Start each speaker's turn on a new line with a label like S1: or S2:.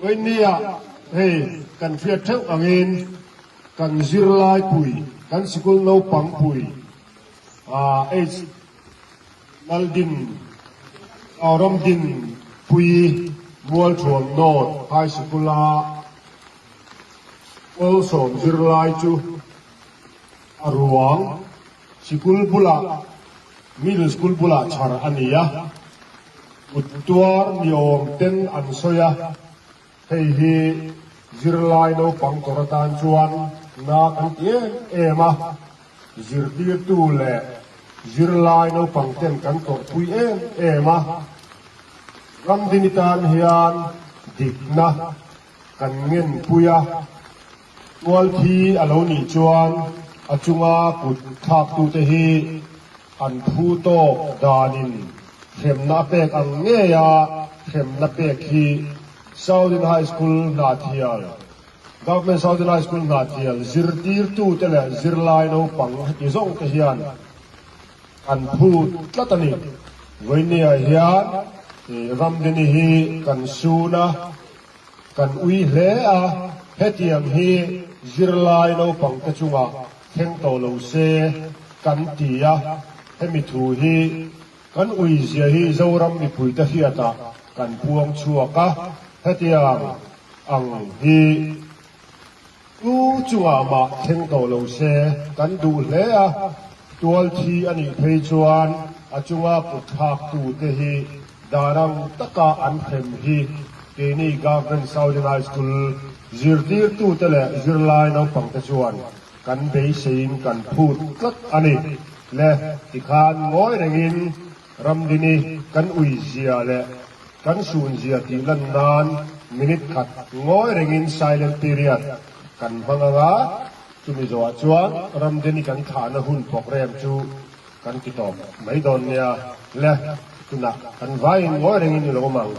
S1: Vawinia hei kan hriat theuh angin kan zirlai pui, kan sikul naupang pui H. Laldin, Ramdin pui Mualthuam North High Sikula Kawlsawm zirlai chu a ruang sikul bulah Middle School bulah chhar a ni a, kut tuar ni awm ten an sawi a, hei hi zirlai naupang tawrh atan chuan na kan ti em em a, zirtirtu leh zirlai naupang ten kan tawrhpui em em a, Ramdini tan hian dikna kan ngenpui a. Tualthi a lo nih chuan a chunga kut thlaktute hi an phu tawk danin hremna a pek ang ngeia hremna pek hi Southern High School Hnahthial, Government Southern High School Hnahthial zirtirtute leh zirlai naupang heti zawng te hian an phu tlat a ni. Vawinia hian Ramdini hi kan sun a. Kan ui hle a, hetiang hi zirlai naupangte chungah thleng tawh lo se kan ti a, hemi thu hi kan ui zia hi Zoram mipuite hriatah kan puang chhuak a, hetiang ang hi Tu chungah mah thleng tawh lo se kan duh hle a, tual thi a nih phei chuan a chunga kut thlaktute hi darang taka an hrem hi keini Government Southern High School zirtirtute leh zirlai naupangte chuan kan beiseiin kan phut tlat a ni le tikhan ngawi rengin Ramdini kan uizia leh Kan sunzia tih lan nan minute khat ngawi rengin silent period kan hmang ang a, chumi zawhah chuan Ramdini kan thlahna hun program chu kan ti tawp mai dawn nia. Le, tunah kan vaiin ngawi rengin i lo awm ang.